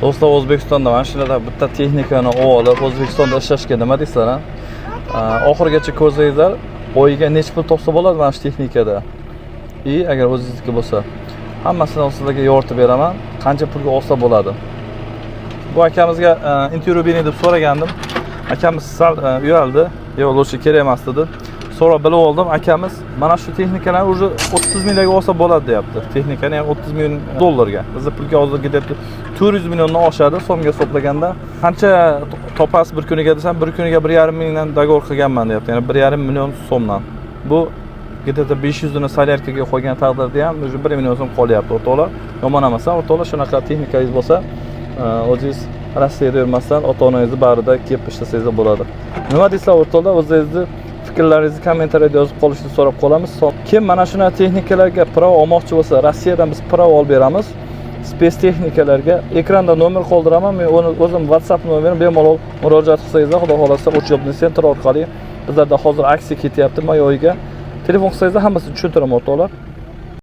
Do'stlar, O'zbekistonda mana shunaqa bitta texnikani olib, O'zbekistonda ishlashga nima deysizlar, a? Oxirigacha ko'rsangizlar, oyiga necha pul topsa bo'ladi mana shu texnikada. И agar o'zingizniki bo'lsa, hammasini sizlarga yoritib beraman, qancha pulga olsa bo'ladi. Bu akamizga intervyu bering deb so'ragandim. Akamiz sal uyaldi. "Yo'q, лучше kerak emas", dedi. So'rab bilib oldim, akamiz mana shu texnikalarni уже 30 minglarga olsa bo'ladi deyapti. Texnikani ham 30 million dollarga. Bizda pulga hozir ketyapti 400 milliondan oshadi so'mga hisoblaganda. Qancha topasiz bir kuniga desam, bir kuniga 1,5 mingdan договор qilganman deyapti. Ya'ni 1,5 million so'mdan. Bu где-то 500 ni солярка ga qo'ygan taqdirda ham уже 1 million so'm qolyapti, o'rtoqlar. Yomon emas, o'rtoqlar, shunaqa texnikangiz bo'lsa, o'zingiz Rossiyada yurmasdan ota-onangizni bag'rida kelib ishlasangiz bo'ladi. Nima deysizlar, o'rtoqlar, o'zingizni fikrlaringizni kommentariyada yozib qolishni so'rab qolamiz. Kim mana shunaqa texnikalarga права olmoqchi bo'lsa, Rossiyadan biz права olib beramiz. Спец texnikalarga ekranda nomer qoldiraman. Men uni o'zim WhatsApp nomerim, bemalol murojaat qilsangizlar, xudo xohlasa, учебный центр orqali bizlarda hozir aksiya ketyapti may oyiga. Telefon qilsangizlar, hammasini tushuntiraman, o'rtoqlar.